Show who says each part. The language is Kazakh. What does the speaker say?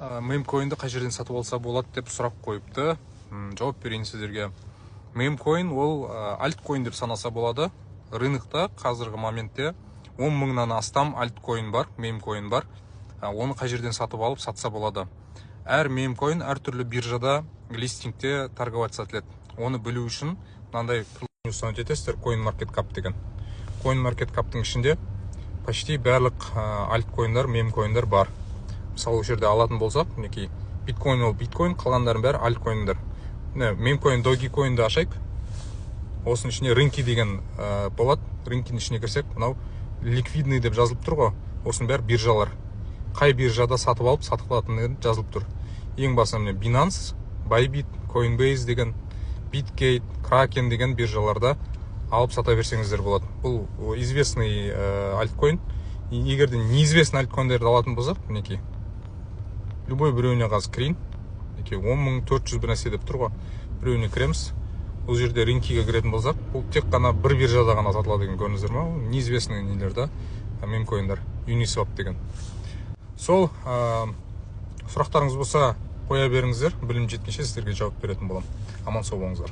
Speaker 1: Мемкоинді қай жерден сатып алса болады деп сұрақ қойыпты. Жауап берейін сіздерге. Мемкоин ол альткоин деп санаса болады. Рынокта қазіргі моментте 10 мыңнан астам альткоин бар, мемкоин бар. Оны қай жерден сатып алып сатса болады? Әр мемкоин әртүрлі биржада, листингте торговаться етіледі. Оны білу үшін мынандай приложение установить етесіздер, CoinMarketCap деген. CoinMarketCap'тың ішінде почти барлық альткоиндар, мемкоиндар бар. Мысалы, осы жерде алатын болсақ, мінекей, биткоин ол биткоин, қалғандарының бәрі альткоиндар. Міне, мемкоин Dogecoin-ді ашайық. Осының ішіне «Рынки» деген болады. Рынкінің ішіне кірсек, мынау «Ликвидный» деп жазылып тұр ғой. Осының бәрі биржалар. Қай биржада сатып алып, сатып алатыны жазылып тұр. Ең басында, міне, Binance, Bybit, Coinbase деген, Bitgate, Kraken деген биржаларда алып сата берсеңіздер болады. Бұл известный альткоин. Егер де неизвестный альткоиндерді алатын болсақ, мінекей, любой біреуіне қазір кірейін. Мінекей, 10 400 бір нәрсе деп тұр ғой. Біреуіне кіреміз. Бұл жерде рынкиге кіретін болсақ, бұл тек қана бір биржада ғана сатылады екен, көрдіңіздер ма? Неизвестный нелер да, мемкоиндар, Uniswap деген. Сол сұрақтарыңыз болса, қоя беріңіздер, білім жеткенше сіздерге жауап беретін боламын. Аман сау болыңыздар.